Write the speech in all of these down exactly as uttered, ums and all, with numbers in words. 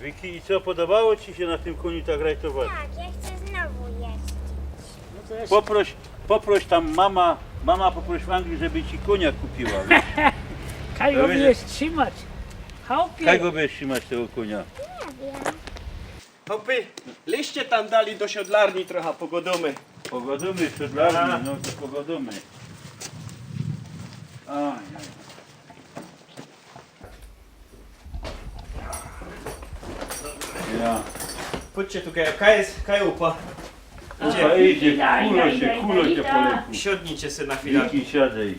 Wiki, i co, podobało ci się na tym koniu tak rajtować? Tak, ja chcę znowu jeździć. No to jest... Poproś, poproś tam mama, mama poproś w Anglii, żeby ci konia kupiła, wiesz? Kaj go Ja widzę. Będziesz trzymać. Chałpie. Kaj go będziesz trzymać tego konia? Nie wiem. Chopy, leźcie tam dalij do siodlarni trocha, pogodomy. Pogodomy jeszcze dla mnie, no to pogodomy. Aj, aj. Ja. Chodźcie tu, kaj, kaj jest, kaj upa. Upa idzie, Daj, kulo daj, się, daj, kulo daj, cię daj. poleku. Siodnijcie se na chwilę. Wiki, siadaj.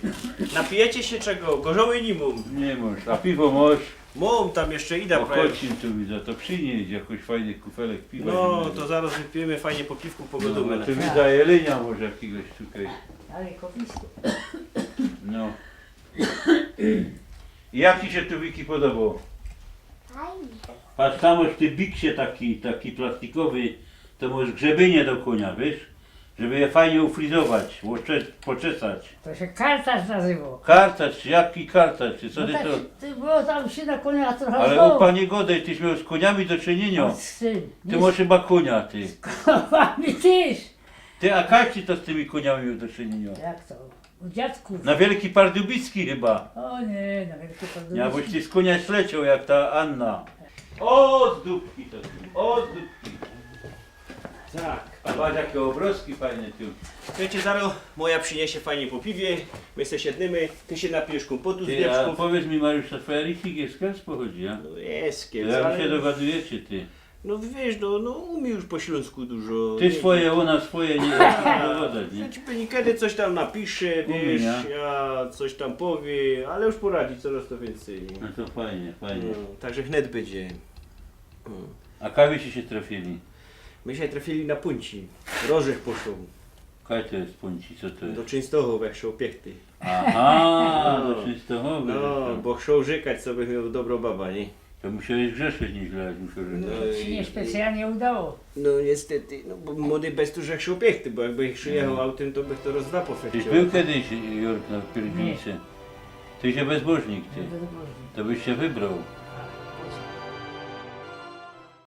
Napijecie się czego? Gorzoły nie mam. Nie masz, a piwo masz? Mam tam jeszcze, idę O, prawie. kocin tu widzę, to przynieś jakoś fajny kufelek piwa. No, zimnego. To zaraz wypijemy fajnie po piwku, No, pogodomy. no to widzę, jelenia może jakiegoś tutaj. Ale kopisko. No. I jak ci się tu, Wiki, podobało? Fajnie. Patrz, tam masz w tym biksie taki, taki plastikowy, to możesz grzebienie do konia, wiesz? Żeby je fajnie ufrizować, łocze- poczesać. To się kartacz nazywało. Kartacz, jaki kartacz? Ty co No ty tak, to? Ty było tam się na konia trochę Ale zdało. O panie godej, tyś miał z koniami do czynienia. O, syn. Ty masz chyba konia, ty. Koniami też. Ty, a kaj ci to z tymi koniami miał do czynienia? Jak to? U dziadków. Na Wielki Pardubicki chyba. O nie, na Wielki Pardubicki. Ja, boś ty z konia śleciał jak ta Anna. O, z dupki to ty, o, z dupki. Tak. A patrz, jakie obrazki fajne tu. Słuchajcie, zaraz moja przyniesie fajnie po piwie, my se siednymy, ty się napijesz kompotu z Ty, a wieprzków. Powiedz mi, Mariusz, ta twoja Risi jest z Kielc pochodzi, ja? No jest, To Kielc, ja ale... się dogadujecie, ty. No wiesz, no, no umie już po śląsku dużo. Ty Nie, swoje, ona swoje, nie da się dogadać, nie? Znaczy, niekiedy coś tam napisze, Umie, wiesz, nie? Ja coś tam powie, ale już poradzi coraz to więcej. No to fajnie, fajnie. No, także wnet będzie. Mm. A kaj wyście się trafili? My się trafili na Puńci. Rożech poszło. Kaj to jest Puńci, co to jest? Do Częstochowy, jak szło piechty. Aha, No. do Częstochowy. No, No. Bo szło rzekać, co by miał dobro baba, nie? To musiałeś grzeszyć nieźle, jak musiał rzekać. No Ci i- niespecjalnie udało. No niestety, no bo młody bez tu, że szło piechty, bo jakby ich przyjechał autem, to bych to roz dwa Tyś pofechciał. Był kiedyś, Jurk, na pielgrzymce? Ty się bezbożnik, ty. To byś się wybrał.